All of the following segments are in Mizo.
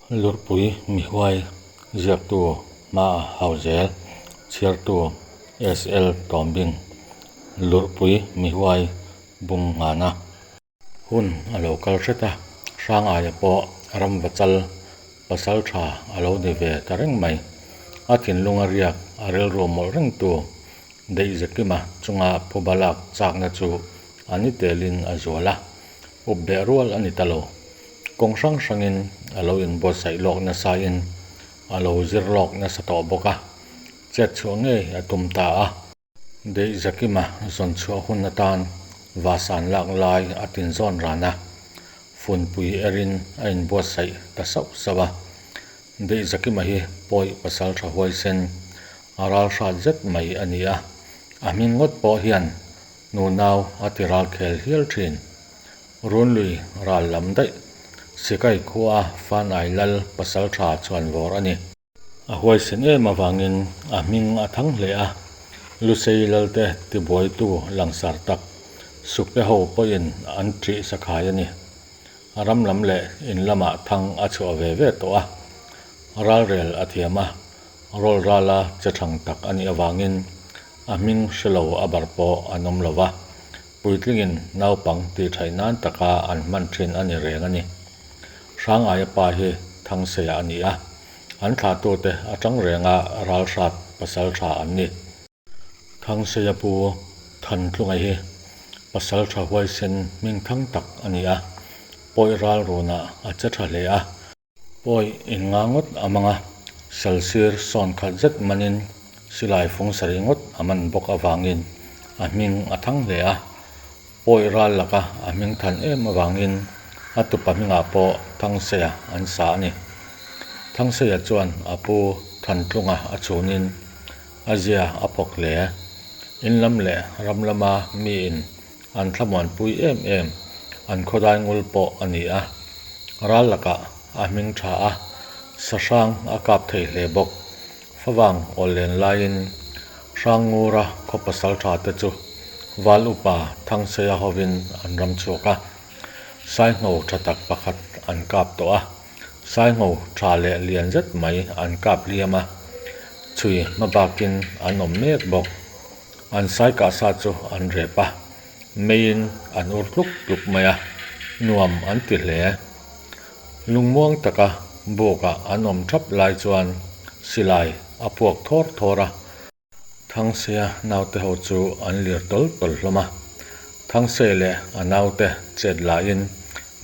Lurpui Mihuai ziaktu hmaah hau zel chhiartu SL Tawmbing Lurpui Mihuai bung nghana. Hun a lo kal hret a, Hrangaia pawh ramvachal pasal tha a lo ni ve ta reng mai. A thinlunga riak a rilru mawlh rengtu Deihzekima chunga phuba lak chakna chu a ni telin a zual a, up beh rual a ni ta lo. Kawng hrang hrangin a lo inbuatsaih lawk nasain a lo zir lawk nasa tawh bawk a, chet chhuah ngei a tum ta a. Deih Zakima zawn chhuah hun atan Vasan lak lai a tin zawn ran a, Funpui erin a inbuatsaih ta sauh sauh a. Deih Zakima hi pawi pasal tha huaisen, a ral hrat zet mai a ni a, a hming ngawt pawh hian nunau a ti ral khel hial thin. Runlui ral lam daih, Sikai khua Fanai Lal pasal tha chhuanvawr a ni. A huaisen em avangin a hming a thang hle a, Lusei Lalte tibuaitu langsar tak Sukte ho pawhin an ṭih sakhai a ni. A ram lam leh in lamah thang a chhuah ve ve tawh a, ralrel a thiam a, rawl rala che thang tak a nih avangin a hming hre lo a bar pawh an awm lo va, puitlingin naupang tihṭhaih nan taka an hman ṭhin a ni reng a ni. Hrangaia pa hi Thangseia a ni a. An thlahtute atang renga ralhrat pasal tha an ni. Thangseia pu Thantlunga hi pasal tha huaisen hming thang tak a ni a, pawi ral runah a che tha hle a. Pawi in nga ngawt a mang a, salsir sawn khat zet manin silai fung sarih ngawt a man bawk avangin a hming a thang hle a. Pawi ral laka a hming than em avangin a tupa hmingah pawh Thangseia an sa a ni. Thangseia chuan a pu Thantlunga a chhunin a zia a phawk hle. In lam leh ram lama miin an thlamuanpui em em an khawdai ngul pawh a ni a. Ral lakah a hming tha a, sahrang a kap thei hle bawk. Favang awl len laiin Hrangngura khaw pasal tha te chu Val upa Thangseia hovin an ram chhuak a, Saingho tha tak pakhat an kap tawh a, Saingho tha leh lian zet mai an kap hliam a, chhui hma bakin an awm mek bawk. An sai kah sa chu an rep a, meiin an ur tluk tluk mai a, nuam an ti hle. Lungmuang taka bukah an awm thap lai chuan silai a puak thawr thawr a. Thangseia naute ho chu an lir tawl tawl hlawm a. Thangsei leh a naute chet lahin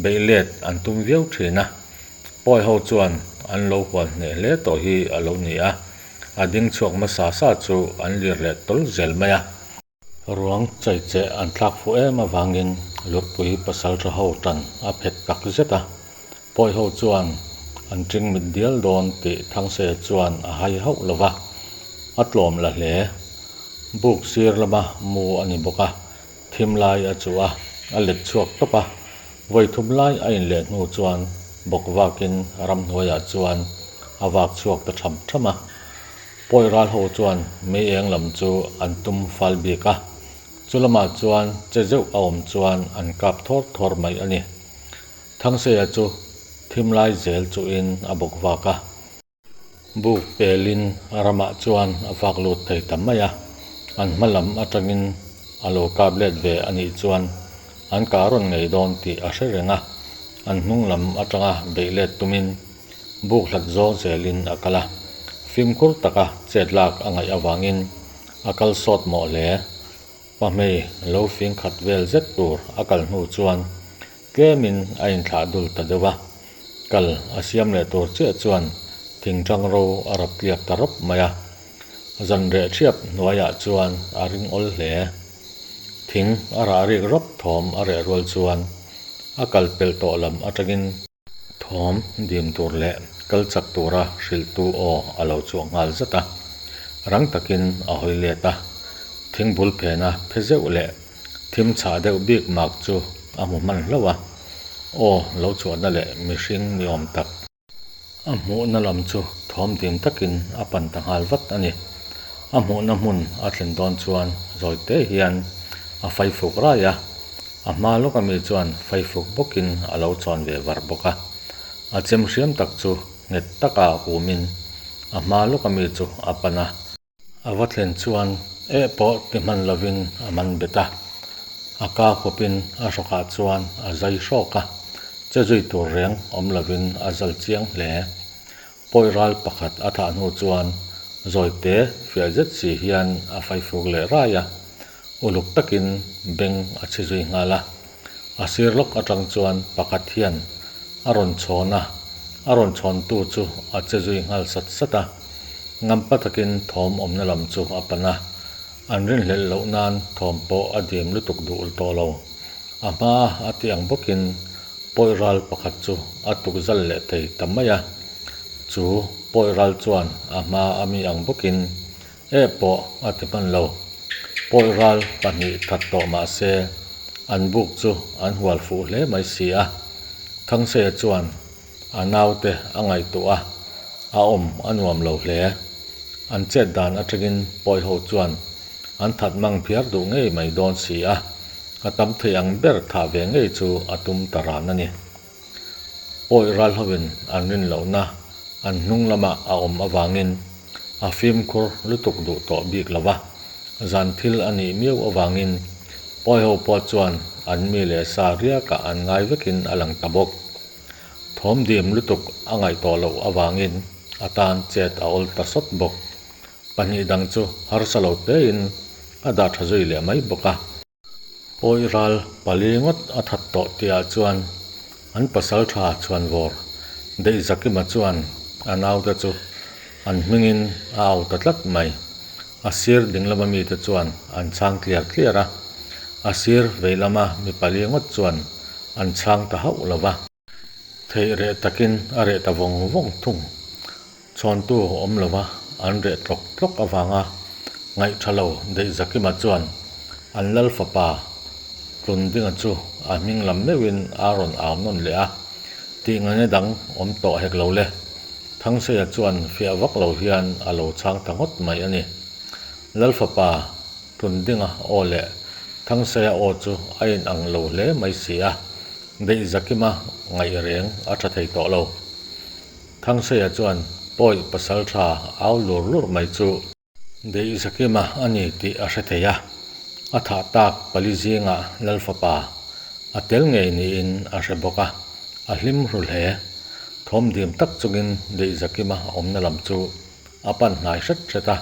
beih let an tum viau thin a. Pawi ho chuan an lo hual hneh hle tawh hi a lo ni a, a ding chhuak hmasa sa chu an lir leh tawl zel mai a. Ruang chaicheh an thlak fuh em avangin Lurpui pasalṭha ho tan a phet tak zet a, Pawi ho chuan an ṭing mit dial dawn tih Thangseia chuan a hai hauh lo va, a tlawm la hle. Buk sir lama mu a ni bawk a, thim lai a chuh a, a let chhuak tawp a, vawi thum lai a inleh hnu chuan bawk vakin ramhnuaiah chuan a vak chhuak ta ṭham ṭham a. Pawi ral ho chuan mei eng lam chu an tum fal bik a, chu lamah chuan che zeuh a awm chuan an kap thawr thawr mai a ni. Thangseia chu thim lai zel chuhin a bawk vak a. Buk pelin ramah chuan a vak lut thei ta mai a, an hma lam atangin a lo kap let ve a nih chuan an kah rawn ngei dawn tih a hre reng a, an hnung lam atanga beih let tumin Buk hlat zawng zelin a kal a, fimkhur taka chet lak a ngaih avangin a kal sawt mawh hle. Pahmei lo fing khat vel zet tur a kal hnu chuan tlemin a inthlah dul ta deuh a, kal a siam leh tur chiah chuan thingṭang ro a rap tliak ta rawp mai a. Zan reh ṭhiap hnuaiah chuan a ring awl hle. Thing a rah rik rawp thawm a reh rual chuan a kal pelh tawh lam aṭangin, Thawm dim tur leh kal chak tura hrilhtu aw a lo chhuah nghal zat a, rang takin a hawi let a, thingbul phena phe zeuh leh thim chhah deuh bik mak chu a hmu hman hlauh a, aw lo chhuahna leh mihring ni awm tak. A hmuhna lam chu thawm dim takin a pan ta nghal vat a ni. A hmuhna hmun a thlen dawn chuan zawi te hian a faifuk rai a, A hma lawk ami chuan faifuk bawkin a lo chawn ve var bawk a, a chem hriam tak chu nghet taka humin a hma lawka mi chu a pan a. A va thlen chuan eh pawh ti hman lovin a man bet a, a ka khawpin a hrawkah chuan a zai hrawk a, che zui tur reng awm lovin a zal chiang hle. Pawi ral pakhat a thah hnu chuan zawite fiah zet si hian a faifuk leh rai a, uluk takin beng a chhi zui nghal a. A sir lawk atang chuan pakhat hian a rawn chhawn a, a rawn chhawntu chu a che zui nghal sat sat a. Ngampa takin thawm awmna lam chu a pan a, an rinhlelh loh nan thawm pawh a dim lutuk duh tawh lo. A hmaa a tih ang bawkin pawi ral pakhat chu a tuk zal leh thei ta mai a, chu pawi ral chuan a hma a mi ang bawkin eh pawh a ti hman lo. Pawi ral pahnih that tawh mah se an buk chu an hual fuh hle mai si a, Thangseia chuan a naute a ngaihtuah a, a awm a nuam lo hle. An chet dan atangin pawi ho chuan an that mang phiar duh ngei mai dawn si a, a tam thei ang ber thah ve ngei chu a tum ta ran a ni. Pawi ral hovin an rin lohna an hnung lamah a awm avangin a fimkhur lutuk duh tawh bik lo va, zan thil a nih miau avangin pawi ho pawh chuan an mi leh sa riakah an ngai vekin a lang ta bawk. Thawm dim lutuk a ngaih tawh loh avangin a tan chet a awl ta sawt bawk. Pahnih dang chu harsa lo tein a dah tha zui leh mai bawk a. Pawi ral pali ngawt a that tawh tihah chuan an pasal tha chhuanvawr Deihzakima chuan a naute chu an hmingin a au ta tlat mai. A sir dinglama mite chuan an chhang tliar tliar a, a sir veilama mi pali ngawt chuan an chhang ta hauh lo va. Theih reh takin a reh ta vawng vawng thung. Chhawntu awm lova an reh tlawk tlawk avanga ngaih tha lo Deihzakima chuan an lal fapa Tlundinga chu a hming lam meuhin a rawn au nawn leh a, tih ngaihna dang awm tawh hek lo le. Thangseia chuan fiah vak lo hian a lo chhang ta ngawt mai a ni. Lal fapa Tlundinga aw leh Thangseia aw chu a inang lo hle mai si a, Deihzakima ngaih reng a tha thei tawh lo. Thangseia chuan pawi pasal tha au lur lur mai chu. Deihzakima a ni tih a hre thei a, a thah tak pali zingah Lal fapa a tel ngei niin a hre bawk a, a hlim hru hle. Thawm dim tak chungin Deihzakima awmna lam chu a pan hnai hret hret a,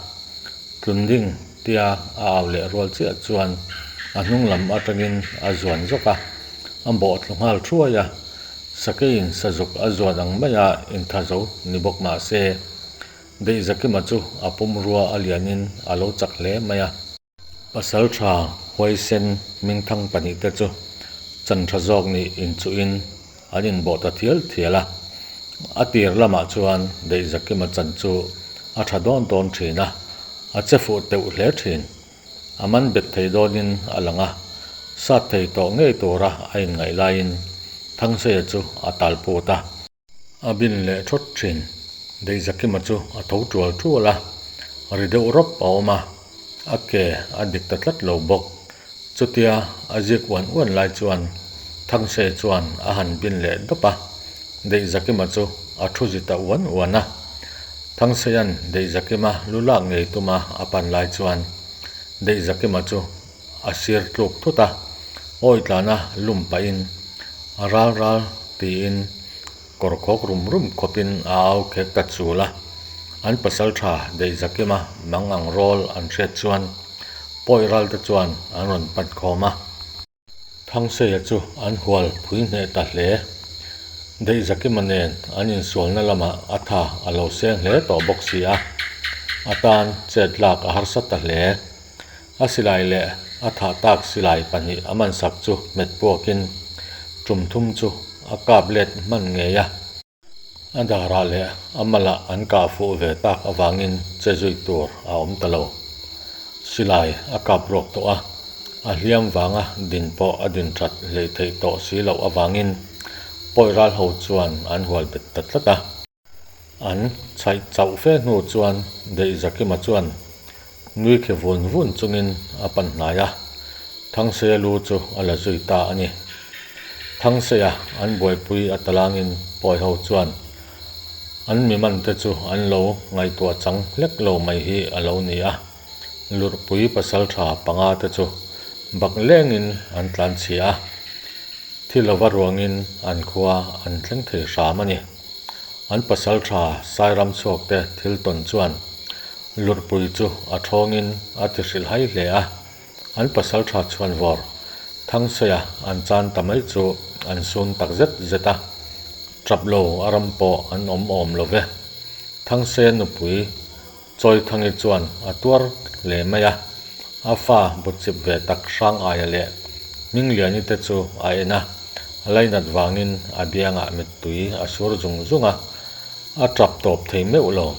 Tlunding tia a au leh rual chiah chuan a hnung lam atangin a zuan zawk a, a bawh thlu nghal thuai a, sakeiin sazuk a zuan ang maia intha zo ni bawk mah se, Deihzakima chu a pumrua a lianin a lo chak hle mai a. Pasal tha huaisen hmingthang pahnihte chu chan tha zawk nih inchuhin an inbawh ta thial thial a. A tir lamah chuan Deihzakima chan chu a tha dawn dawn thin a, a che fuh teuh hle thin. A man bet thei dawnin a lang a, sat thei tawh ngei tura a inngaih laiin Thangseia chu a tal put a. A bin leh thawt thin. Deihzakima chu a tho tual tual a, ri deuh rawp a awm a, a ke a dik ta tlat lo bawk. Chutia a zik uan uan lai chuan Thangse chuan a han bin leh dawp a, Deihzakima chu a thu zi ta uan uan a. Thangsea'n Deihzakima lu lak ngei tuma a pan lai chuan Deihzakima chu a sir tluk thut a, awi tlana lum pahin a ral ral tiin kawr khawk rum rum khawpin a au khek ta chul a. An pasal tha Deihzakima mang ang rawl an hriat chuan pawi ral te chuan an rawn pan khawm a. Thangseia chu an hual phui hneh ta hle. Deihzakima nen an insualna lamah a tha a lo seng hle tawh bawk si a, a tan chet lak a harsa ta hle. A silai leh a thah tak silai pahnih a mansak chu hmet puakin tum thum chu a kap let hman ngei a. A darah leh a malah an kah fuh ve tak avangin che zui tur a awm ta lo. Silai a kap ruak tawh a, a hliam vanga din pawh a din that hleih theih tawh si loh avangin pawi ral ho chuan an hual bet ta tlat a. An chhaih chauh fe hnu chuan Deihzakima chuan nui khi vun vun chungin a pan hnai a, Thangseia lu chu a la zui ta a ni. Thangseia an buaipui a talangin pawi ho chuan An mi mante chu an lo ngaihtuah chang hlek lo mai hi a lo ni a. Lurhpui pasaltha panga te chu bak lengin an tlanchhia a. Thi lova ruangin an khua an thleng thei hram a ni. An pasaltha Sairam chhuakte thil tawn chuan Lurhpui chu a thawngin a ti hrilhhai hle a. An pasaltha chhuanvawr Thangseia an chan ta mai chu an sun tak zet zet a. Tap lo a ram pawh an awm awm lo ve. Thangseia nupui Chawithangi chuan a tuar hle mai a, a fa butchip ve tak Hrangaia leh Hmingliani te chu a en a, a lainat vangin a biangah mittui a sur zung zung a, a tap tawp thei meuh lo.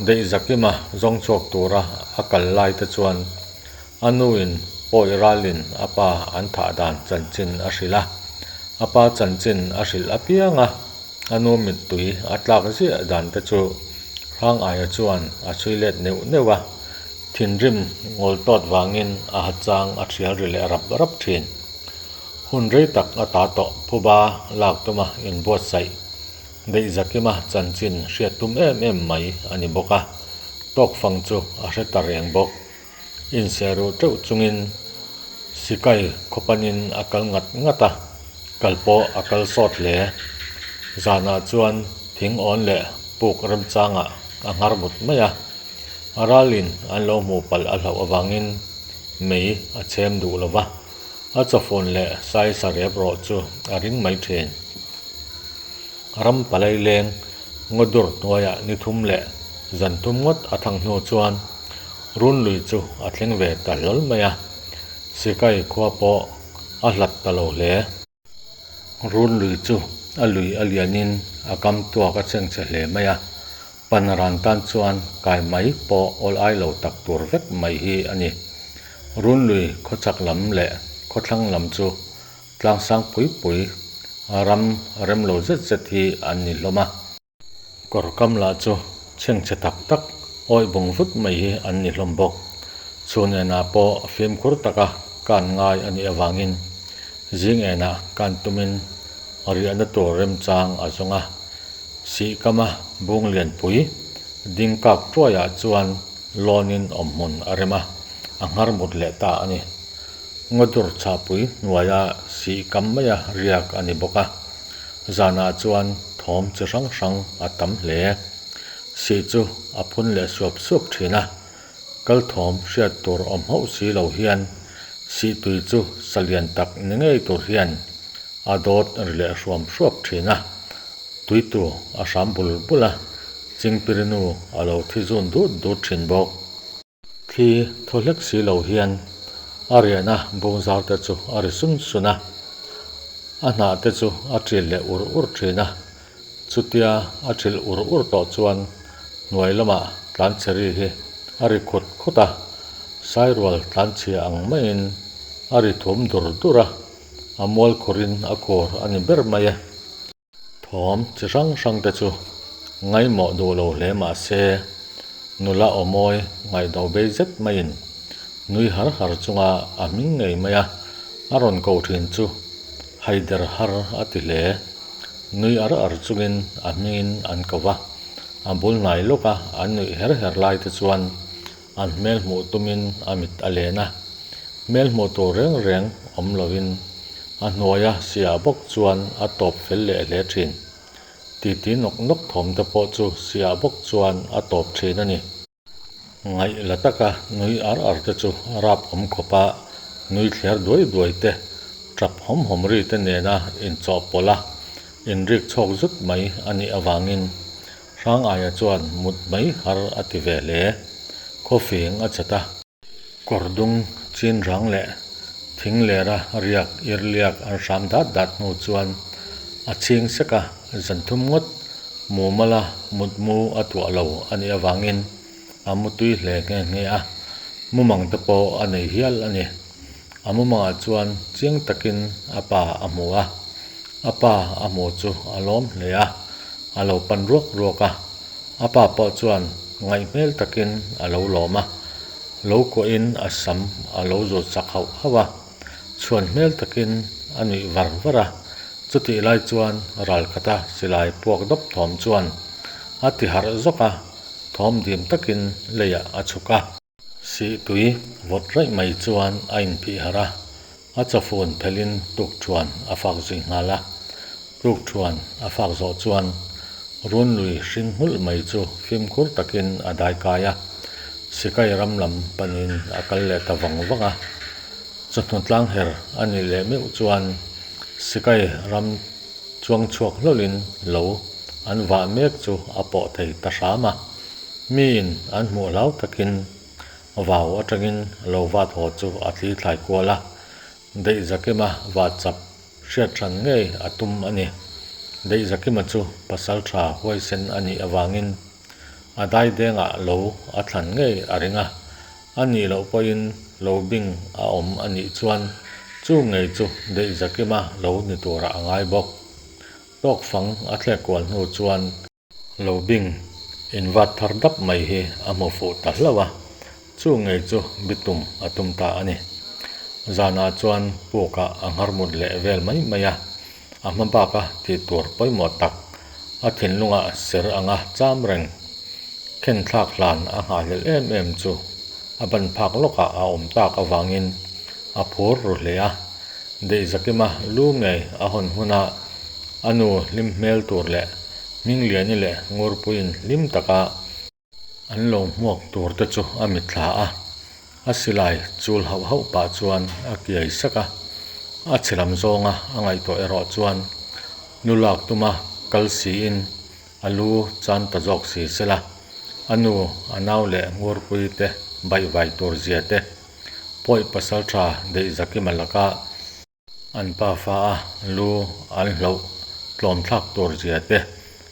Deihzakima zawng chhuak tura a kal lai te chuan a nuin pawi ralin a pa an thah dan chanchin a hrilh a, a pa chanchin a hrilh apiang a. A nu mittui a tlak ziah dan te chu Hrangaia chuan a chhui let neuh neuh a, thinrim ngawl tawt vangin a ha chang a thial ri leh rap rap thin. Hun rei tak a ta tawh phuba lak tuma inbuatsaih Deihzakima chanchin hriat tum em em mai a ni bawk a, tawkfang chu a hre ta reng bawk. Inserh teuh chungin Sikai khawpanin a kal ngat ngat a, kal pawh a kal sawt hle. Zanah chuan thing awn leh puk remchangah a nghar mut mai a, a ralin an lo hmuh palh a hlauh avangin mei a chhem duh lo va, a chawfun leh sai sarep rawh chu a ring mai thin. Ram palai leng ngaw dur hnuaiah ni thum leh zan thum ngawt a thang hnu chuan Runlui chu a thleng ve ta hlawl mai a, Sikai khua pawh a hlat ta lo hle. Runlui chu a lui a lianin a kam tuak a chhengchhe hle mai a, pan ran tan chuan kai mai pawh awl ai lo tak tur vek mai hi a ni. Runlui khawchhak lam leh khawthlang lam chu Tlangsang pui pui ram rem lo zet zet hi an ni hlawm a. Kawr kam lah chu chhengchhe tak tak awih bung vut mai hi an ni hlawm bawk. Chhun enah pawh fimkhur taka kan ngai a nih avangin zing enah kan tumin riahna tur remchang a zawng a. Sih kama bung lianpui ding kak tuaiah chuan lawnin awmhmun a rem a, a nghar mut leh ta a ni. Ngawdur chhahpui hnuaia sih kam maia riak a ni bawk a, zanah chuan thawm chi hrang hrang a tam hle. Sih chu a phun leh suap suap thin a, kal thawm hriat tur awm hauh si lo hian sih tui chu sa lian tak ni ngei tur hian a dawt ri leh hruam hruap thin a, tuitu a hram bul bul a, chingpirinu a lo thi zun dut dut thin bawk. Thli thaw hlek si lo hian a riahna bung zar te chu a ri sun sun a, a hnah te chu a ṭil leh ur ur ṭhin a. Chutia a ṭil ur ur tawh chuan hnuai lamah tlanchhe ri hi a ri khut khut a, sairual tlanchhia ang maiin a ri thum dur dur a, a mual khurin a khur a ni ber mai e. Thawm chi hrang hrang te chu ngaimawh duh lo hle mah se, nula aw mawi ngaihno bei zet maiin nui har har chunga a hming ngei mai a, a rawn ko thin chu haider har a ti hle. Nui ar ar chungin a hmingin an ko va, a bul hnai lawka an nuih her her lai te chuan an hmel hmuh tumin a mit a len a, hmel hmuh tur reng reng awm lovin A hnuaia siah bawk chuan a tawp fel leh hle thin. Titi nawk nawk thawm te pawh chu siah bawk chuan a tawp thin a ni. Ngaih la taka nui ar ar te chu rap awm khawpa nui thler duai duai te, tap hawm hawm ri te nena inchawhpawlh a inrik chhawk zut mai a nih avangin Hrangaia chuan mut mai har a ti ve hle. Khawfing a chat a. Kawr dung chin rang leh thing lera riak irliak an hram dat dat hnu chuan a chhing sek a, zan thum ngawt mumala mutmu a tuah lo a nih avangin a mutui hle nghe nghe a, mumang te pawh a nei hial a ni. A mumangah chuan chiang takin a pa a hmu a, a pa a hmu chu a lawm hle a, a lo pan ruak ruak a. A pa pawh chuan ngaih hmel takin a lo lawm a, lo kuahin a sam a lo zut sak hauh hauh a, chhuan hmel takin a nuih var var a. Chutih lai chuan ral khata silai puak dawp thawm chuan A ti harh zawk a, thawm dim takin leiah a chhuk a. Sih tui vawt raih mai chuan a inphih harh a, a chawfun phelhin tukṭhuan a fak zui nghal a. Tukṭhuan a fak zawh chuan runlui hring nghulh mai chu fimkhur takin a dai kai a, sikai ram lam panin a kal leh ta vang vang a. Chawhnu tlang her a nih leh meuh chuan sikai ram chuang chhuak hlawlhin lo an vah mek chu a pawh thei ta hram a. Miin an hmuh hlau takin vau atangin lo vat haw chu a thli thlai kual a, Daihzakima vahchap hriat hran ngei a tum a ni. Daihzakima chu pasal tha huaisen a nih avangin a daidengah lo a thlan ngei a ring a, a nih loh pawhin lo bing a awm a nih chuan chu ngei chu Daihzakima lo ni turah a ngai bawk. Tawkfang a thlek kual hnu chuan. Lo bing invat thar dap mai hi a hmu fuh ta hlauh a, chu ngei chu bitum a tum ta a ni. Zanah chuan pukah a nghar mut leh vel mai mai a, a hma baka tih tur pawimawh tak a thinlungah ser anga cham reng khen thlak hlan a nghahhlelh em em chu a ban phak lawkah a awm tak avangin a phur ru hle a. Daihzakima lu ngei a hawn huna a nu hlim hmel tur leh Hmingliani leh Ngurpuiin hlim taka an lo hmuak tur te chu a mitthla a, a silai chul hauh hauh pah chuan a kiai sak a, a chhe lam zawnga a ngaihtuah erawh chuan nu lak tuma kal siin a lu chan ta zawk si sela, a nu, a nau leh Ngurpuii te baihvai tur zia te Pawi pasaltha Daihzakima laka an pa fa a lu an hloh tlawm thlak tur zia te,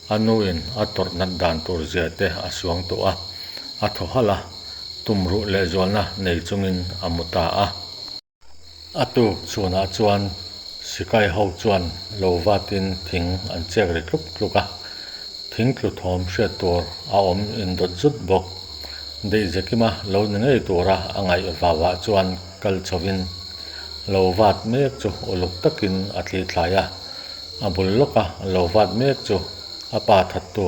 a nuin a tawrh nat dan tur zia te a suang tawh a, a thaw halh a, tumruh lehzualna nei chungin a mu ta a. A tuk chhunah chuan sikai ho chuan lo vatin thing an chek ri tluk tluk a, thing tlu thawm hriat tur a awm indawt zut bawk. Daihzekima lo ni ngei tura a ngaih vauah chuan kal chhovin lo vat mek chu uluk takin a thli thlai a, a bul lawka lo vat mek chu a pa thattu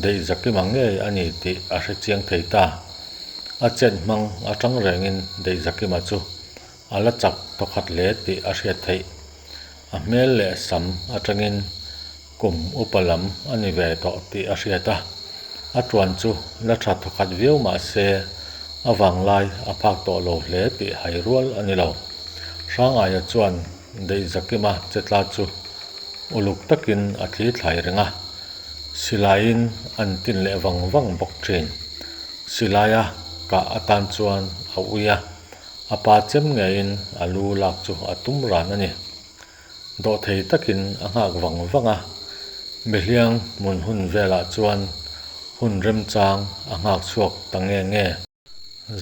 Daihzekima ngei a ni tih a hre chiang thei ta. A chet hmang atang rengin Daihzakima chu a la chak thawkhat hle tih a hriat theih. A hmel leh sam atangin kum upa lam a ni ve tawh tih a hriat a, a tuan chu la tha thawkhat viau mah se a vanglai a phak tawh lo hle tih hai rual a ni lo. Hrangaia chuan Daihzakima chetla chu uluk takin a thli thlai reng a. Silaiin an tin leh vang vang bawk thin. Silaia kah atan chuan a ui a, a pa chem ngeiin a lu lak chu a tum ran a ni. Dawhthei takin a nghak vang vang a, Behliang hmun hun velah chuan hun remchang a nghak chhuak ta nge nge.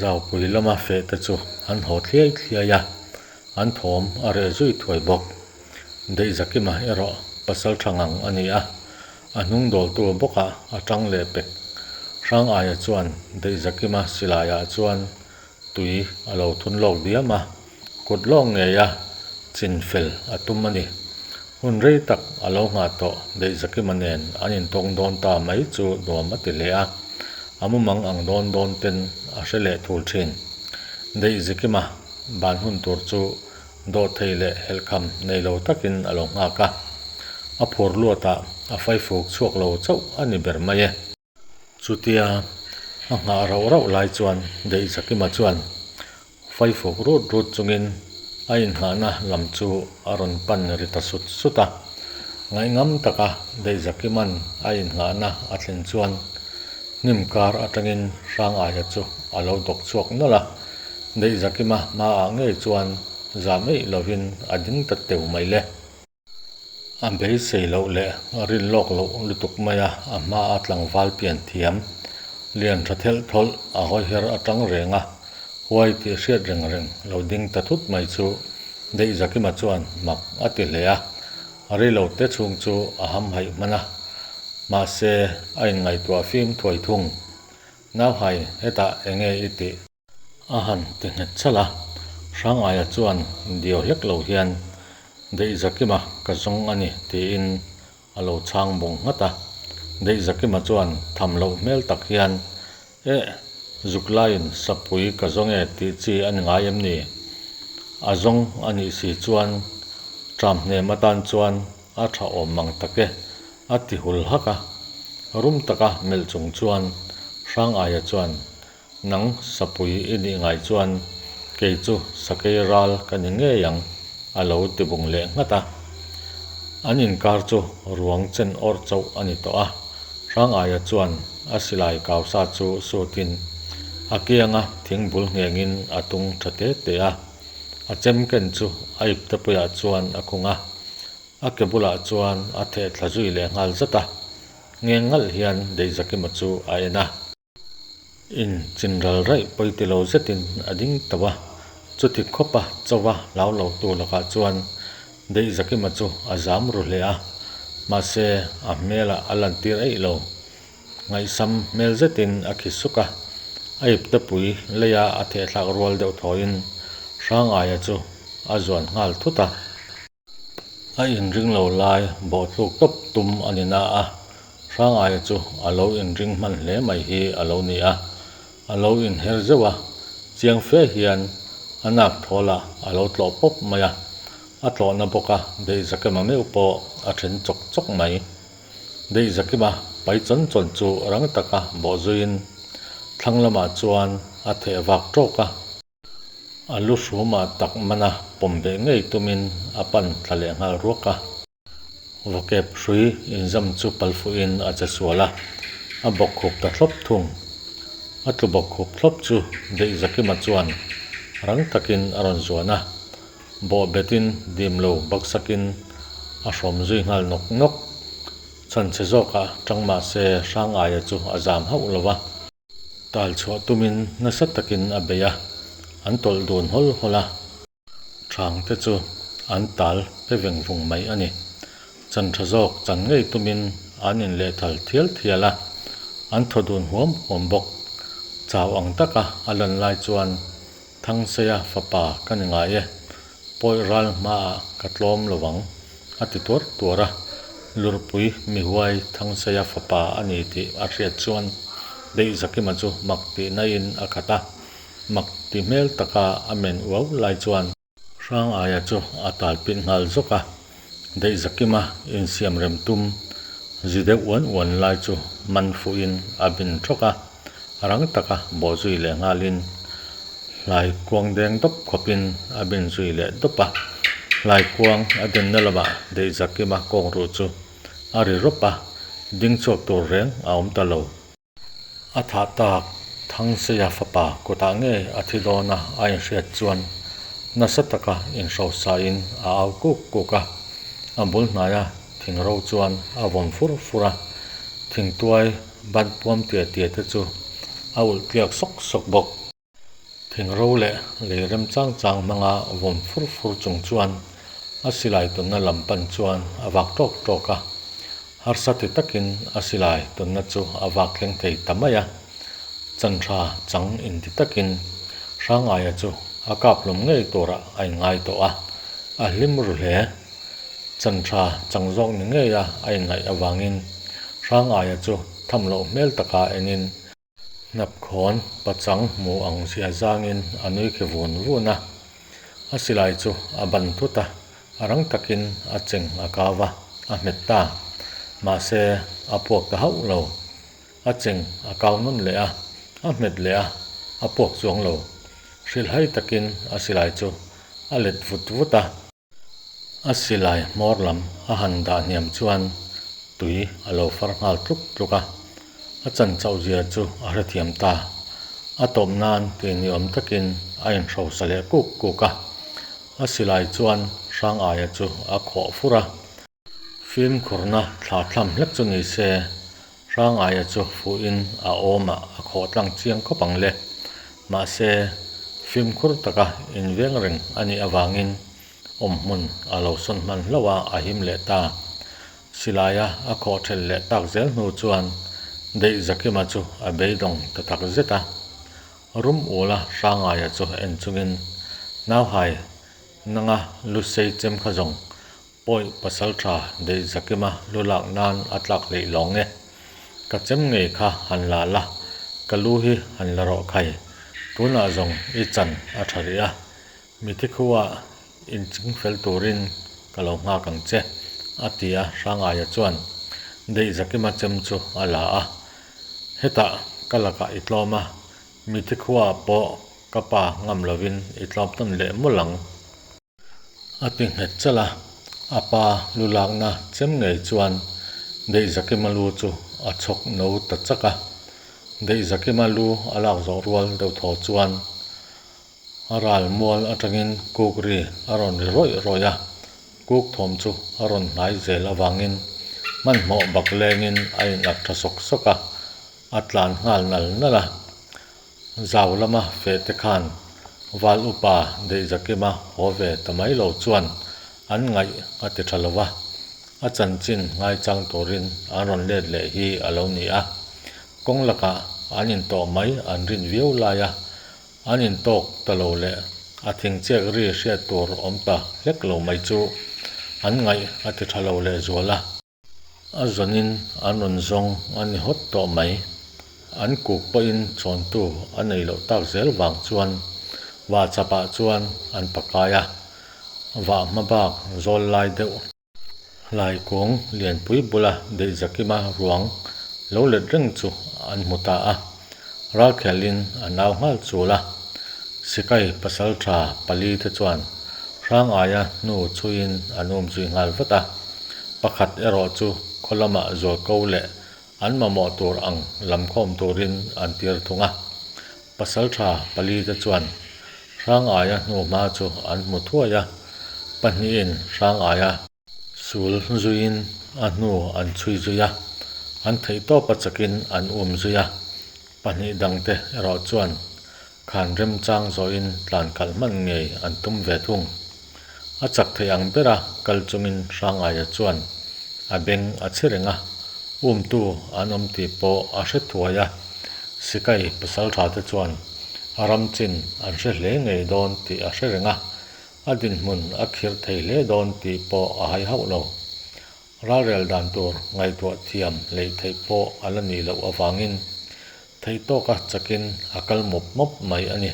Zaupui lama feh te chu an haw thliai thliai a, an thawm a reh zui thuai bawk. Daihzakima erawh pasal tha ngang a ni a, a hnung dawltu bawkah a tang leh pek. Hrangaia chuan Daihzakima silaiah chuan tui a lo thun lawk diam a, kut lawk ngeia chin fel a tum a ni. Hun rei tak a lo nghah tawh Daihzakima nen an intawng dawn ta mai chu nuam a ti hle a, a mumang ang dawn dawn ten a hre leh thul thin. Daihzakima ban hun tur chu dawhthei leh helhkham nei lo takin a lo nghak a, a phur luatah a faifuk chhuak lo chauh a ni ber mai e. Chutia a nghah rauh rauh lai chuan Daihzakima chuan faifuk rut rut chungin a inngahna lam chu a rawn pan ri ta sut sut a. Ngaihngam taka Daihzakima'n a inngahna a thlen chuan hnim kar atangin Hrangaia chu a lo dawk chhuak nawlh a. Daihzakima hmaah ngei chuan zah meih lovin a ding ta teu mai le. A beisei loh leh rin lawk loh lutuk mai a, a hma a tlangval pian thiam lian tha thelh thawlh a hawi her atang reng a, huai tih hriat reng reng lo ding ta thut mai chu Daihzakima chuan mak a ti hle a, rilo te chhung chu a hamhaih hman a, mahse a inngaihtuah fim thuai thung. Nauhai hetah enge i tih? A han ti nghet chhalh a, Hrangaia chuan diau hlek lo hian Daihzakima ka zawng a ni tiin a lo chhang bawng nghat a. Daihzakima chuan tham loh hmel tak hian, Eh, zuk laiin sapui ka zawng e tih chi a ni ngai em ni? A zawng a nih si chuan ṭam hnem atan chuan a ṭha awm mang tak e, a ti hul hak a. Rum taka melh chung chuan Hrangaia chuan, Nang sapui i nih ngai chuan kei chu sakei ral ka ni ngei ang, a lo ti bung leh nghat a. An inkar chu ruang chen awrh chauh a ni tawh a. Hrangaia chuan a silai kau sa chu sutin a kianga thing bul nghengin a tung tha te te a. A chem ken chu a iptepuiah chuan a khung a. A ke bulah chuan a theh thla zui leh nghal zat a, ngeng ngalh hian Deizakima chu a en a. In chinral raih pawi ti lo zetin a ding tauh a, chuti khawpa chauha hlau lo tu lakah chuan Deizakima chu a zam ru hle a, mahse a hmelah a lantir eih lo. Ngaihsam hmel zetin a khi suk a, a iptepui leia a thehthlak rual deuh thawiin Hrangaia chu a zuan nghal thut a. A inring lo lai bawhtluk tawp tum a ni na a, Hrangaia chu a lo inring hman hle mai hi a lo ni a, a lo inher zeuh a, chiang fe hian a nak thawlah a lo tlawh pawp mai a, a tlawhna bawka Deihzakima meuh pawh a then chawk chawk mai. Deihzakima pai chawn chawn chu rang taka bawh zuiin thlang lamah chuan a theh vak tawk a. A lu hrumah tak mana pawm beh ngei tumin a pan thla leh nghal ruak a. Vawkep hrui inzam chu pal fuhin a che sual a, a bawk khup ta thlawp thung. A tlu bawk khup thlawp chu Deihzakima chuan rang takin a rawn zuan a, bawh betin dim lo baksakin a hrawm zui nghal nawk nawk. Chhanchhe zawkah tang mah se Hrangaia chu a zam hauh lo va. Tal chhuah tumin nasa takin a bei a, an tawlh dun hawl hawl a. Thang te chu an tal pe veng vung mai a ni. Chan tha zawk chan ngei tumin an inlehthal thial thial a, an thaw dun huam huam bawk. Chau ang taka a lan lai chuan Thangseia fapa ka ni ngai e, pawi ral hmaah ka tlawm lo ang, a ti tuar tuar a. Lurpui mihuai Thangseia fapa a ni tih a hriat chuan Deihzakima chu mak tih naiin a khat a, mak ti hmel taka a men uau lai chuan. Hrangaia chu a tal pit nghal zawk a, Deihzakima insiam rem tum zi deuh uan uan lai chu man fuhin a bin thawk a, rang taka bawh zui leh nghalin hlai kuang deng dawp khawpin a bin zui leh dawp a. Hlai kuang a denna lamah Deihzakima kawng ruh chu a ri rawp a, ding chhuak tur reng a awm ta lo. A thah tak Thangseia fapa kutah ngei a thi dawn a a inhriat chuan nasa taka inhrosain a au kuk kuk a, a bul hnaia thing ro chuan a vawm fur fur a, thingtuai ban puam tia tia te chu a ulh tliak sawk sawk bawk. Thing ro leh lei rem chang chang hmanga vawm fur fur chung chuan a silai tunna lam pan chuan a vak tawk tawk a. Harsa ti takin a silai tunna chu a vak thleng thei ta mai a. Chanhra chang inti takin Hrangaia chu a kap hlum ngei turah a inngai tawh a, a hlim ru hle. Chanhra chang zawk ni ngeia a inngaih avangin Hrangaia chu tham loh hmel taka enin, Hnapkhawn pachang hmu ang zia zangin a nui khi vun vun a, a silai chu a ban thut a, a rang takin a cheng a kau a, a hmet ta. Mahse, a puak ta hauh lo. A cheng a kau nawn leh a, a hmet leh a, a puak chuang lo. Hrilhhai takin a silai chu a let vut vut a. A silai hmawr lam a han dah hniam chuan tui a lo far nghal tluk tluk a, a chan chauh zia chu a hrethiam ta. A tawp nan tih ni awm takin a inhrosa leh kuk kuk a, a silai chuan Hrangaia chu a khawh fur a. Fimkhurna thla thlam hlek chu ni se, Hrangaia chu fuhin a awmah a khawh tlang chiang khawp ang le. Mahse, fimkhur taka inveng reng a nih avangin awmhmun a lo sawn hman hlauh a, a him leh ta. Silaia a khawh ṭhelh leh tak zel hnu chuan Deihzakima chu a beidawng ta tak zet a. Rum ula Hrangaia chu en chungin, Nauhai, nanga lusei chem kha zawng Pawi pasal tha Deihzakima lu lak nan a tlak hleih lawng e. Ka chem ngei kha han la la, ka lu hi han la rawh khai. Tunah zawng i chan a tha rih a, mithi khuaa inching fel turin ka lo nghak ang che, a ti a, Hrangaia chuan Deihzakima chem chu a la a. Hetah ka lakah i tlawm a, mithi khuaah pawh ka pa ngam lovin i tlawm tawn leh mawlh ang. A ti nghet chalh a, a pa lu lakna chem ngei chuan Deihzakima lu chu a chhawk no ta chak a. Deihzakima lu a lak zawh rual deuh thaw chuan a ral mual atangin kuk ri a rawn ri rawih rawih a, kuk thawm chu a rawn hnai zel avangin hmanhmawh bak lengin a inak tha sawk sawk a, a tlan nghal nal nal a. Zau lama feh te khan Val upa Deihzakima haw ve ta mai lo chuan an ngaih a ti tha lo va, a chanchin ngaichang turin an rawn let leh hi a lo ni a. Kawng lakah an intawh mai an rin viau lai a, an intawk ta lo leh a thingchiak ri hriat tur awm ta hlek lo mai chu an ngaih a ti tha lo lehzual a. A zawnin an rawn zawng a ni hawt tawh mai. An kuk pawhin chhawntu a nei loh tak zel vang chuan vah chapah chuan an pakai a, vah hma bak zawl lai deuh. Hlaikung lianpui bula Deihzakima ruang lo let reng chu an hmu ta a, ralkhelin an au nghal chul a. Sikai pasaltha pali te chuan Hrangaia hnu chhuiin an umzui nghal vat a. Pakhat erawh chu khaw lamah zualko leh an mamawh tur ang lam khawm turin an tir thung a. Pasaltha palite chuan Hrangaia hnuhma chu an hmu thuai a, pahnihin Hrangaia sul zuiin a hnu an chhui zui a, an theihtawpa chakin an um zui a, pahnih dangte erawh chuan khan remchang zawhin tlan khalh hman ngei an tum ve thung. A chak theih ang bera kal chungin Hrangaia chuan a beng a chhi reng a, umtu an awm tih pawh a hre thuai a, Sikai pasaltha te chuan a ram chin an hre hle ngei dawn tih a hre reng a, a dinhmun a khirh thei hle dawn tih pawh a hai hauh lo. Ralrel dan tur ngaihtuah thiam hleih theih pawh a la nih loh avangin Theih tawka chakin a kal mawp mawp mai a ni.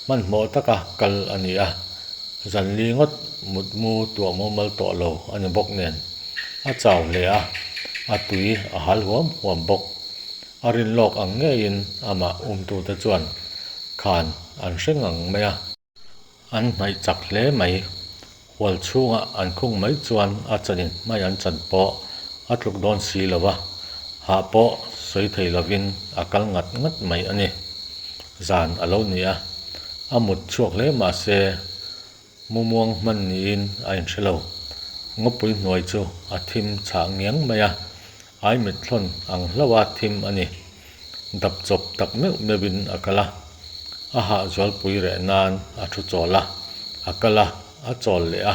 Hmanhmawh taka kal a ni a, zanli ngawt mutmu tuah mumal tawh lo a ni bawk nen a chau hle a, a tui a hal huam huam bawk. A rin lawk ang ngeiin amah umtute chuan khan an hre ngang mai a. An hnaih chak hle mai. Hual chhunga an khung mai chuan a chanin hmai an chan pawh a tluk dawn si lo va, hah pawh sawi thei lovin a kal ngat ngat mai a ni. Zan a lo ni a, a mut chhuak hle mah se mumuang hman niin a inhre lo. Ngawpui hnuai chu a thim chhah ngiang mai a, ai mit thlawn ang hlauha thim a ni. Dap chawp tak meuh meuhin a kal a, a hahzualpui reh nan a thu chawl a, a kal a, a chawl leh a,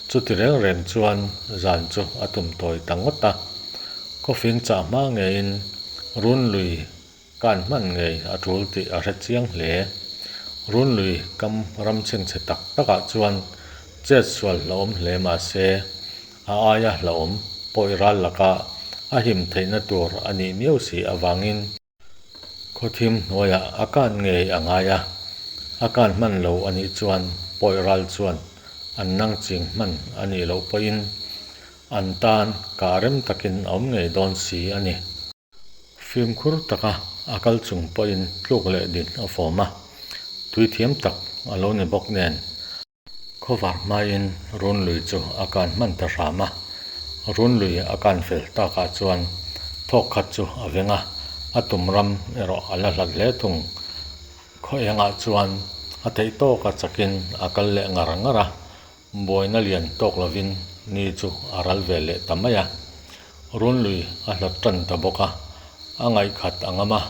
chuti reng reng chuan zan chu a tum tawi ta ngawt a. Khawfing chah hma ngeiin Runlui kan hman ngei a tul tih a hre chiang hle. Runlui kam ram chhengchhe tak takah chuan chet sual hlauhawm hle mah se, A aia hlauhawm pawih ral laka a him theihna tur a nih miau si avangin khawthim hnuaiah a kan ngei a ngai a, a kan hman lo a nih chuan pawih ral chuan an nang ching hman a nih loh pawhin an tan kah rem takin a awm ngei dawn si a ni. Fimkhur taka a kal chung pawhin tluk leh din a fawm a, tui thiam tak a lo ni bawk nen. Khawvar hmain Runlui chu a kan hman ta hram a, Runlui a kan fel takah chuan thawk khat chu a veng a, a tum ram erawh a la hlat hle thung. Khaw engah chuan a theih tawka chakin a kal leh ngar ngar a, buaina lian tawk lovin ni chu a ral ve leh ta mai a. Runlui a hlat tan ta bawk a, a ngaihkhat a ngam a,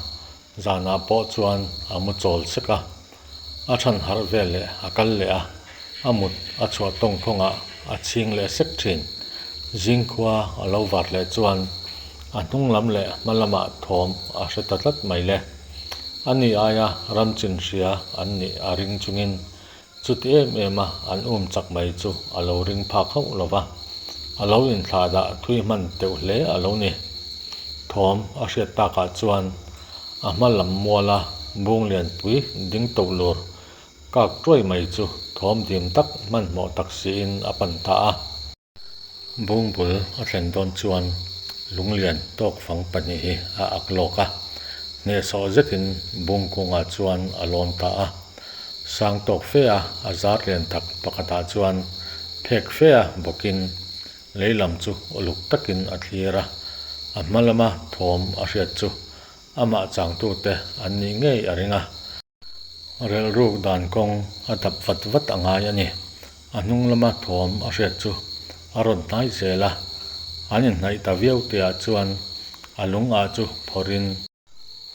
Zanah pawh chuan a mu chawl sek a, a than harh vel leh a kal leh a, a mut a chhuah tawng thawngah a chhing leh sek thin. Zingkhua a lo var leh chuan a hnung lam leh hma lamah thawm a hre ta tlat mai le. A ni aia ram chin hria an nih a ring chungin chuti em em a an um chak mai chu a lo ring phak hauh lo va, a lo inthlah dah thui hman teuh hle a lo ni. Thawm a hriat takah chuan a hma lam muala bung lianpui ding to lur kak tuai mai chu thawm dim tak hmanhmawh tak siin a pan ta a. Bung bul a thlen dawn chuan lunglian tawk fang pahnih hi a ak lawk a, hnehsawh zetin bung kungah chuan a lawn ta a. Sang tawk fe a a zar lian tak pakhatah chuan phek fe a bawkin Lei lam chu uluk takin a thlir a, a hma lama thawm a hriat chu amah changtute an nih ngei a ring a. Relhruk dan kawng a dap vat vat a ngai a ni. A hnung lama thawm a hriat chu a rawn hnai zel a, an inhnaih ta viau tihah chuan a lung ah chu phawrhin,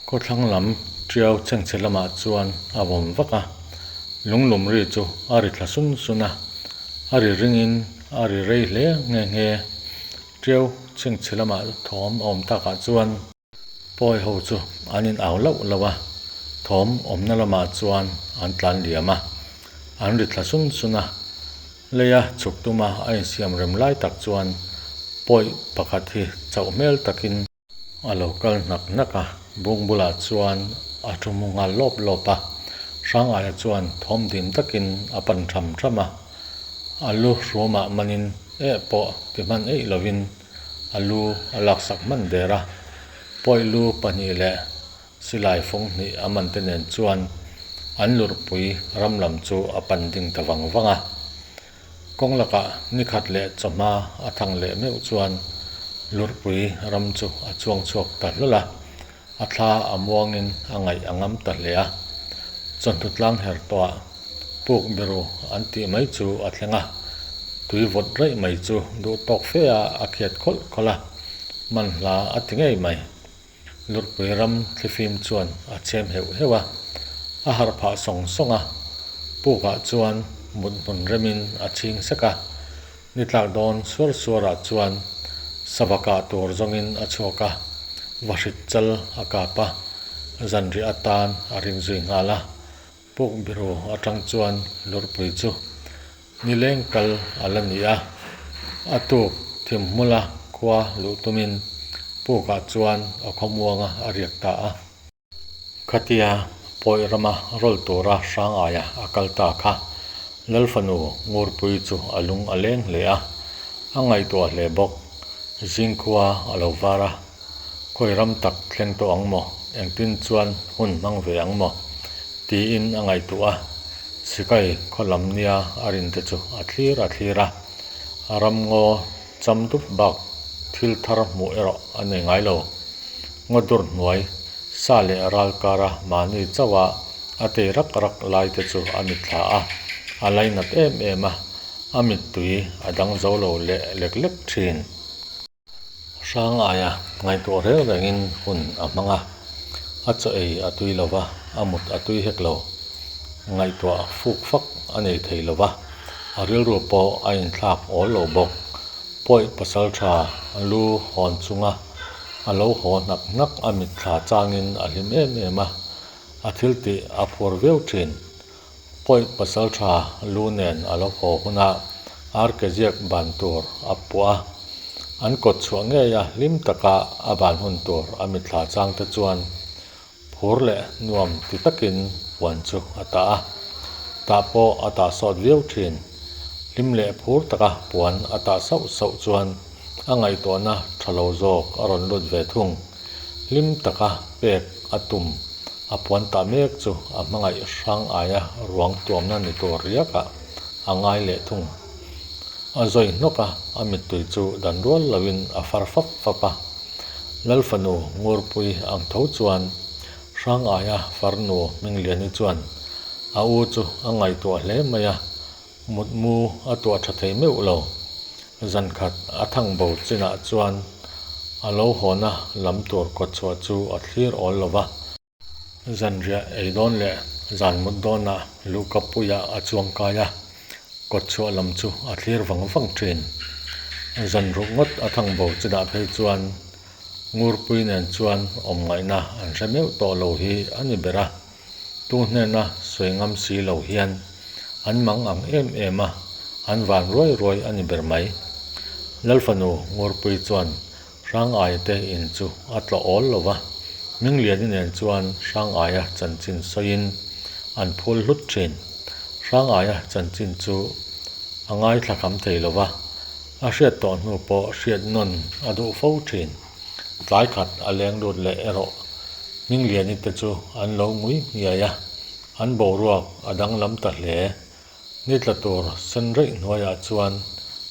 Khawthlang lam tiau chhengchhe lamah chuan a vawm vak a, lunglum ri chu a ri thla sun sun a, a ri ringin a ri rei hle nghe nghe. Tiau chhengchhe lamah thawm a awm takah chuan pawi ho chu an in au lauh lauh a, thawm awmna lamah chuan an tlan liam a, an ri thla sun sun a. Leia chhuk tuma a insiam rem lai tak chuan pawi pakhat hi chauh hmel takin, A lo kal hnak hnak a, bung bulah chuan a thu hmu nghal lawp lawp a. Hrangaia chuan thawm dim takin a pan tham tham a, a lu hrumah manin eh pawh ti hman eih lovin a lu a laksak hman der a. Pawi lu pahnih leh silai fawng hnih a man te nen chuan an lurhpui ram lam chu a pan ding ta vang vang a. Kawng lakah ni khat leh chawhma a thang leh meuh chuan Lurhpui ram chu a chuang chhuak ta hlawl a, a thla a muangin a ngaih a ngam ta hle a. Chawhnu tlang her tawhah puk biru an tih mai chu a thleng a, tui vawt raih mai chu duh tawk fe a a khiat khawlh khawlh a, manhla a ti ngei mai. Lurhpui ram thlifim chuan a chhem heuh heuh a, a harh phah sawng sawng a, pukah chuan mut hmun remin a chhing sek a, ni tlak dawn suar suarah chuan sava kah tur zawngin a chhuak a, vahrit chal a kap a, zanriah atan a ring zui nghal a, puk biru atang chuan Lurhpui chu Nileng kal a la ni a, a tuk thimhmula khua luh tumin pukah chuan a khawmuanga a riak ta a. Khatia pawi rama rawl tura Hrangaia a kal ta kha Lalfanu Ngurpui chu a lung a leng hle a, a ngaihtuah hle bawk. Zingkhua a lo var a, Khawi ram tak thleng tawh ang maw? Engtin chuan hun hmang ve ang maw? tiin a ngaihtuah a. Sikai khaw lam nia a rin te chu a thlir a thlir a. Ram ngaw cham dup bak thil thar hmuh erawh a nei ngai lo. Ngaw dur hnuai sa leh ral kara mahni chauha a tei rak rak lai te chu a mitthla a, a lainat em em a, a mittui a dang zo lo leh lek lek thin. Hrang aia ngaihtuah reng rengin hun a hmang a, a chaw ei a tui lo va, a mut a tui hek lo. Ngaihtuah fuk fak a nei thei lo va, a rilru pawh a inthlak awl lo bawk. Pawi pasal tha lu hawn chunga a lo haw hnak hnak a mitthla changin a hlim em em a, a thil tih a phur viau thin. Pawi pasal tha lu nen a lo haw hunah arkeziak ban tur a puah a, an kawt chhuah ngei a hlim taka a ban hun tur a mitthla chang te chuan phur leh nuam ti takin puan chu a tah a, tah pawh a tah sawt viau thin. Hlim leh phur taka puan a tah sauh sauh chuan a ngaihtuahna tha lo zawk a rawn lut ve thung. Hlim taka pek a tum A puan tah mek chu a hmangaih hrang aia ruang tuamna ni tur riakah a ngai leh thung. A zawi hnawk a, a mittui chu dan rual loin a far fap fap a. Lalfanu Ngurpui ang tho chuan hrang aia farnu Hmingliani chuan a u chu a ngaihtuah hle mai a, mutmu a tuah tha thei meuh lo. Zankhat a thang bo chinah chuan a lo hawna lam tur kawtchhuah chu a thlir awl lo va. Zanriah ei dawn leh zan mut dawnah luhkapuiah a chuang kai a, kawtchhuah lam chu a thlir vang vang thin. Zanruk ngawt a thang bo chinah phei chuan Ngurpui nen chuan awm ngaihna an hre meuh tawh lo hi a ni ber a. Tu hnena sawi ngam si lo hian an mang ang em em a, an van ruai ruai a ni ber mai. Lalfanu Ngurpui chuan. Hrangaia te in chu a tlawh awl lo va, Hmingliani nen chuan Hrangaia chanchin sawiin an phul hlut thin. Hrangaia chanchin chu a ngaithla kham thei lo va, a hriat tawh hnu pawh hriat nawn a duh fo thin. Tlai khat a leng lut leh erawh Hmingliani te chu an lo ngui nghiai a, an boruak a danglam ta hle. Ni tla tur sen reih hnuaiah chuan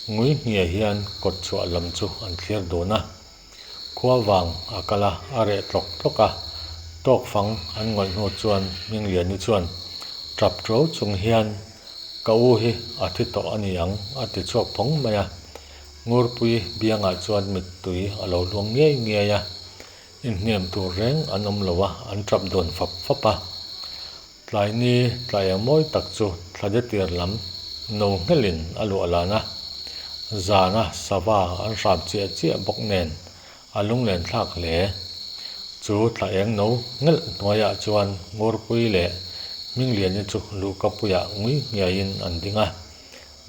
ngui hniai hian kawt chhuah lam chu an thlir dun a. Khua vang a kal a, a reh tlawk tlawk a. Tawk fang an ngawih hnu chuan Hmingliani chuan tap tuau chung hian, Ka u hi a thi tawh a ni ang a ti chhuak phawng mai a. Ngurpui biangah chuan mittui a lo luang ngiai ngiai a. Inhniam tur reng an awm lo a, an tap dun fap fap a. Tlai ni tlai eng mawi tak chu thlade tir lam no nghelin a luah lan a, zana sava an hram chiah chiah bawk nen a lunglen thlak hle. Chu thla eng no nghelh hnuaiah chuan Ngurpui leh Hmingliani chu luhkapuiah ngui nghiaiin an ding a,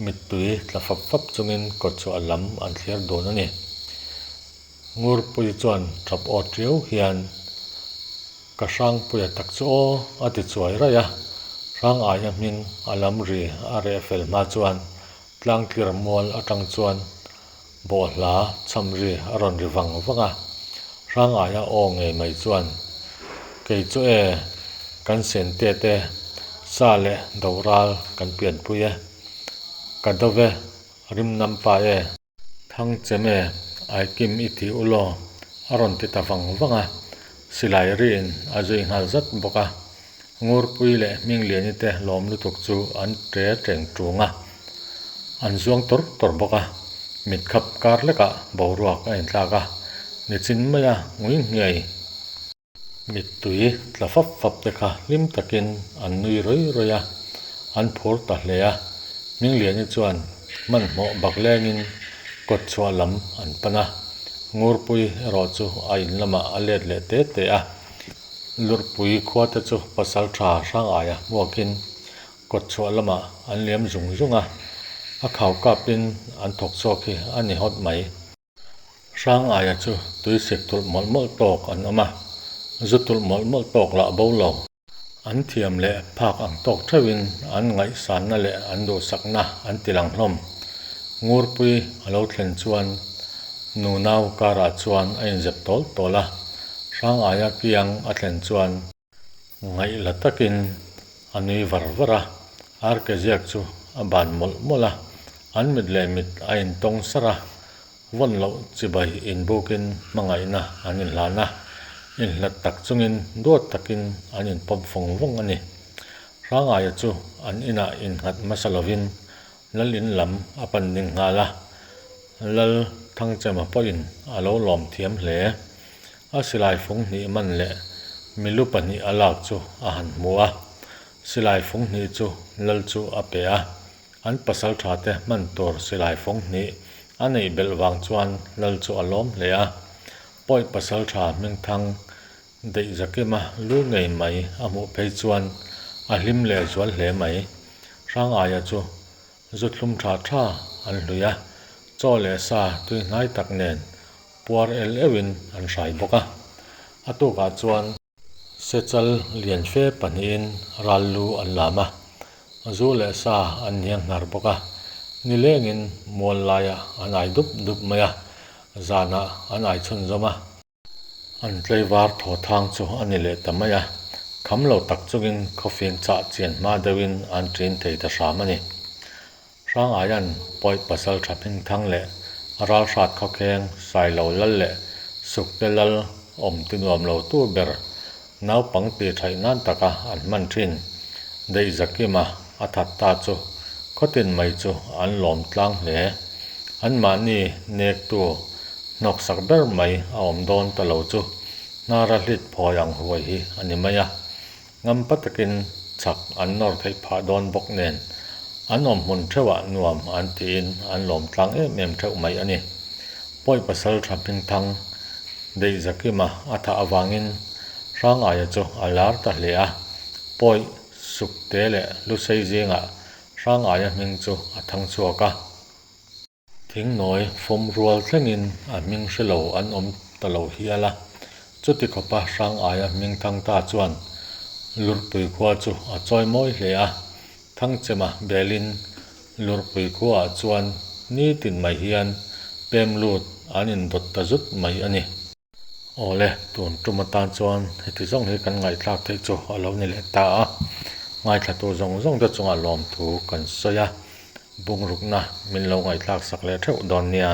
mittui tla fap fap chungin kawtchhuah lam an thlir dun a ni. Ngurpui chuan tap aw tiau hian, Ka Hrangpuia tak chu aw, a ti chuai raih a. Hrang aia hming a lam ri a reh fel hma chuan tlangtlir mual atang chuan bawhhla chham ri a rawn ri vang vang a. Hrang aia aw ngei mai chuan, Kei chu e, kan sente te sa leh doral kan pianpui e, ka dove rimnam pa e. Thang chem e, Aikim i ti u law, a rawn ti ta vang vang a, silai riin a zui nghal zat bawk a. Ngurpui leh Hmingliani te lawm lutuk chu an ṭe ṭeng ṭung a, an zuang tawr tawr bawk a. Mitkhap kar lekah boruak a inthlak a, nichin maia ngui nghiai. Mittui tla fap fap te kha hlim takin an nui rawi rawi a, an phur ta hle a. Hmingliani chuan hmanhmawh bak lengin kawt chhuah lam an pan a, Ngurpui erawh chu a in lamah a let leh te te a. Lurhpui khua te chu pasal tha hrang aia hmuakin kawt chhuah lamah an liam zung zung a, a khau kapin an thawk chhuak hi a ni hawt mai. Hrang aia chu tuisik tulh mawlh mawlh tawk an awm a, zu tulh mawlh mawlh tawk lah bo lo. An thiam leh phak ang tawk theuhin an ngaihsanna leh an duhsakna an ti lang hlawm. Ngurpui a lo thlen chuan nunau karah chuan a inzep tawl tawl a, hrang aia kiang a thlen chuan, Ngaihla takin a nui var var a, Arke ziak chu a ban mawlh mawlh a, an mit leh mit a intawng sar a, vawn loh chibai inbukin hmangaihna an inhlan a, inhlat tak chungin duat takin an inpawm vawng vawng a ni. Hrangaia chu an inah innghat hmasa lovin Lal in lam a pan ding nghal a, Lal Thangchema pawhin a lo lawm thiam hle. A silai fung hnih man leh milu pahnih a lak chu a han hmu a, silai fung hnih chu Lal chu a pe a, an pasal tha te hman tur silai fung hnih a neih belh vang chuan Lal chu a lawm hle a. Pawi pasal tha Hmingthang Deih Zakima lu ngei mai a hmuh phei chuan a hlim leh zual hle mai. Hrangaia chu zu thlum tha tha an hlui a, chaw leh sa tui hnai tak nen puar el euhin an hrai bawk a. A tukah chuan Sechal lian fe pahnihin ral lu an lam a, zu leh sa an hniang hnar bawk a, nilengin mual laiah an ai dup dup mai a, zanah an ai chhunzawm a. An tlaivar thaw thang chu a ni leh ta mai a, kham lo tak chungin khawfing chah chian hma deuhin an ṭin thei ta hram a ni. Hrangaia'n pawi pasal ṭha hmingthang leh ralhrat khawkheng Sailo lal leh Sukte lal awm ti nuam lo tu ber naupang tih ṭhaih nan taka an hman ṭhin Deihzakima a that ta chu khawtin mai chu an lawm tlang hle. Anmahni nektu Hnawksak ber mai a awm dawn ta lo chu hnara hlit phawi ang huai hi a ni mai a, ngampa takin chak an nawr theih phah dawn bawk nen an awm hmun theuhah nuam an tiin an lawm tlang em em theuh mai a ni. Pawi pasal tha hmingthang Deihzakima a thah avangin Hrangaia chu a lar ta hle a, pawi Sukte leh Lusei zingah Hrangaia hming chu a thang chhuak a. Thingnawi fawm rual thlengin a hming hre lo an awm ta lo hial a. Chuti khawpa hrang aia hming thang ta chuan Lurhpui khua chu a chawi mawi hle a. Thangchema belin Lurhpui khuaah chuan nitin mai hian pem lut an indawt ta zut mai a ni. Awle, tun tum atan chuan heti zawng hi kan ngaihthlak theih chu a lo ni leh ta a. Ngaithlatu zawng zawng te chungah lawmthu kan sawi a, bungrukna min lo ngaihthlak sak leh theuh dawn nia.